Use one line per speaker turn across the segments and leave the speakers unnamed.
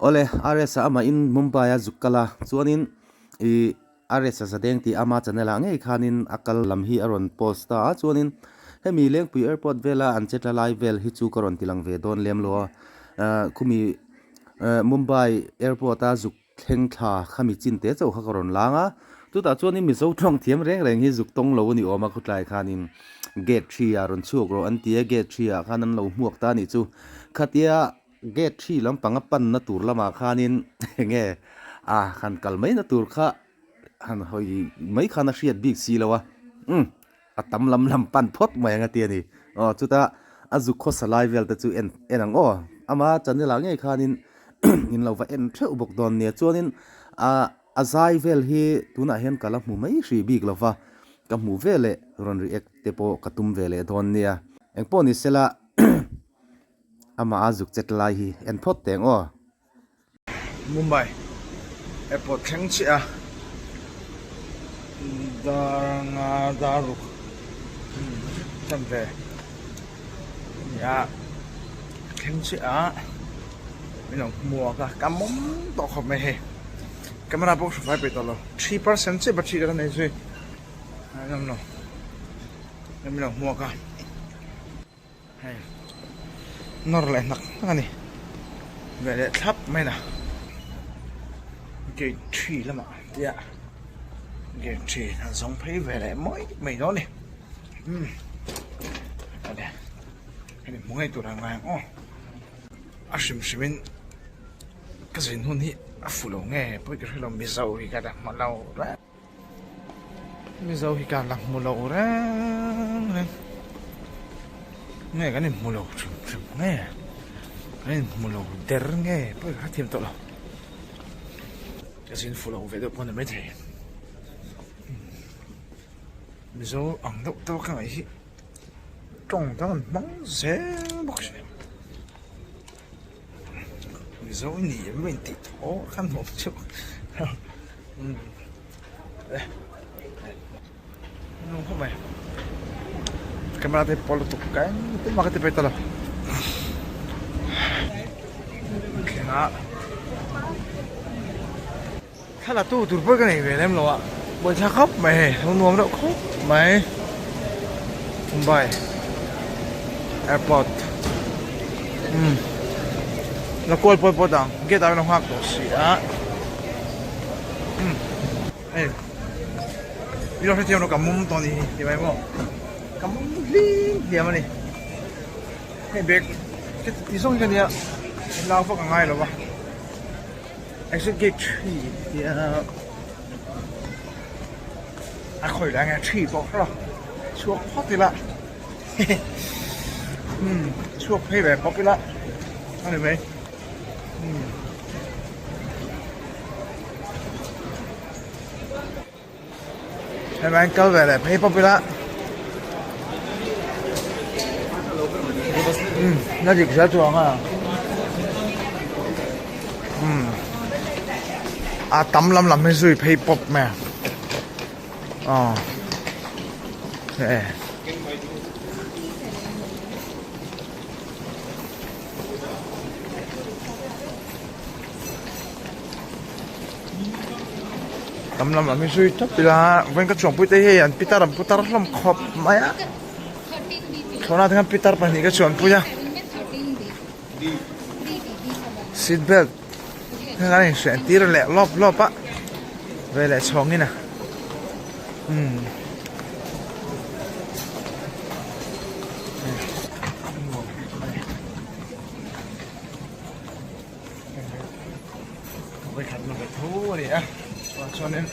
Awle, RS-a amahin Mumbai-a zuk kal a, chuanin ih RS-a Zadeng tih ama channel-ah ngei khanin a kal lam hi a rawn post ta a, chuanin hemi Lengpui Airport vela an che tla lai vel hi chu ka rawn ti lang ve dawn lem lo a, khumi Mumbai Airport-a zuk thleng thla khami chin te chauh kha ka rawn lang a, chutah chuanin Mizo tawng thiam reng reng hi zuk tawng lo a ni awm a, khawtlai khanin gate 3 ah rawn chhuak rawh an ti a, gate 3 ah khan an lo hmuak ta a nih chu, khatia. Gate 3 lampang a panna tur lamah khanin enge a han kal mai na tur kha han hawi mai khan a hriat bik si lo a, umm a tam lam lam pan phawt mai ang a ti a ni. Aw chuta a zuk khawsa lai vel te chu en en ang aw, ama channel ah ngei khanin in lo va en theuh bawk dawn nia. Chuanin a a zai vel hi tunah hian ka la hmu mai hrih bik lo va, ka hmuh veleh rawn react te pawh ka tum ve leh dawn nia. Engpawh ni sela. Amah a zuk chet lai hi en phawt teng aw.
Mumbai airport thleng chiah a, dar nga dar ruk chan ve nia thleng chiah a min lo hmuak a ka mawm tawh khawp mai hei camera pawh hru fai peih tawh lo 3% chiah battery ka la nei zui a nawm lo min lo hmuak a. Hei nawr leh hnak hnak a ni ve leh thlap mai na gate 3 lamah tia gate 3 han zawng phei ve leh mawi mai dawn a ni umm awle hemi hmu ngei tur ang ngai ang aw a hrim hrim in ka zin hun hi a fu lo nge pawi ka hrelo mizo hi ka la hmu lo reng. Mizo hi ka la hmu lo reng reng nge kan inhmu lo hrim hrim nge kan inhmu lo der nge pawh ka hrethiam tawh lo ka zin fuh lo ve deuh pawh a ni maithei Mizo ang deuh tawk ka ngaih hi tawng dang an hmang zel bawk si. Mizo ni em in tih thaw kha nuam chu le nuam khawp mai camera te pawh lutuk ka engtin mah ka ti peih ta lo thleng a thla tu tur pawh ka nei ve lem lo a buaithlak khawp mai hei lo nuam reuh khawp mai Mumbai airport umm la kual pawt pawt ang gate ah hian a nghak tawh si a umm hei i lo hrethiam lo ka mum tawh a ni hi ti mai maw ka mum hlim hliam a ni hei bag ti zawng hi ka nia lau vak a ngai lo va. Exit gate 3 tia a khawi lai nge 3 pawh kha chhuak phawt ila umm chhuak phei ve pawp ila a ni mai umm hei kal ve leh phei pawp ila umm la dik zel chuang a umm a tam lam lam hi zui phei pawp mai a aw e. Tam lam lam hi zui tawp ila vawiin ka chuangpui te hi an pitar an putar hlawm khawp mai a thlawhna te khan pitar pahnih ka chuanpui a seat belt heng an inhreh tir leh lawp lawp a ve leh chhawngin a umm. Vawikhat na ve tho a ni a chuan chuanin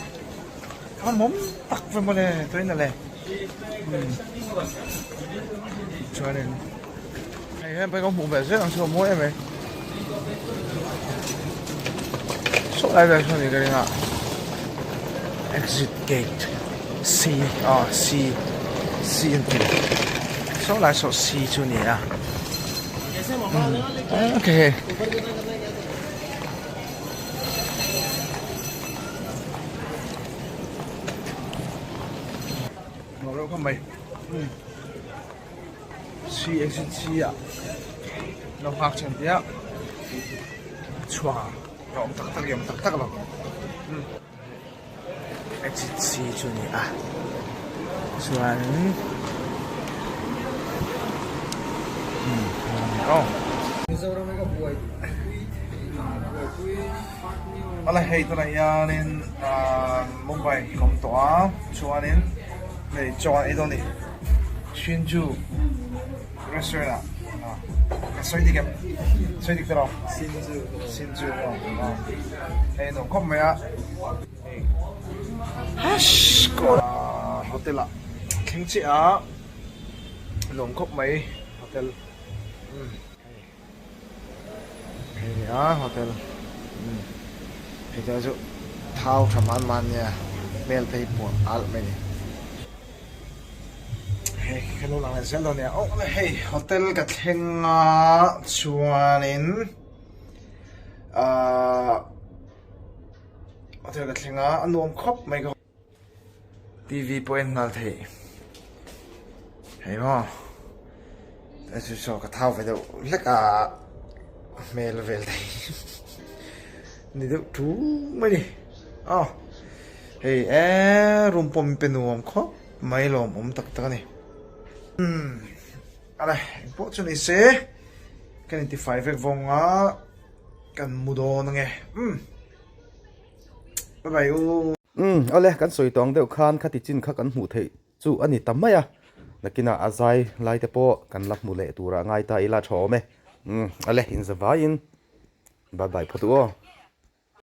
a mawm tak ve mawle tuina le chuanin hei hian pawh ka hmuh ve zel ang chu a mawi em mai saw lai vel sawn ni ka ring a exit gate C ah C C an ti saw lai saw C chu a ni a. Okay. Ngawrh khawp mai. C exit C ah lo nghak chhan tia. chhuak ang a awm tak tak nge awm tak tak lo umm exit C chu a ni a chuanin umm aw. Ala hei tunah hianin ahh Mumbai ka awm tawh a chuanin hei chaw an ei dawn a ni Shinju restaurant ah ah ka sawi dik em sawi dik tawh lo Shinju Shinju aw aw hei nuam khawp mai a hei hash ah hotel ah thleng chiah a nuam khawp mai hotel umm. Hei ni a hotel hei te chu thau tha man man nia hmel phei puah alh mai ni hei ka lo lang leh zel dawn nia aw hei hotel ka thleng a chuanin ahh hotel ka thleng a a nuam khawp mai ka. TV pawh en nghal theih hei maw a chu saw ka thau ve deuh hlek a hmel vel thei ni deuh thu mai ni aw hei eee room pawh min pe nuam khawp mai lawm awm tak tak a ni umm ale engpawh chu ni se kan intifai vek vawng a kan mu dawn ange umm. Bye bye u.
Umm awle kan sawi tawng deuh khan khati chin kha kan hmuh theih chu a ni ta mai a, nakinah a zai lai te pawh kan la hmu leh turah ngai ta ila tha awm e. Umm awle inzavaiin bye bye phawt u aw.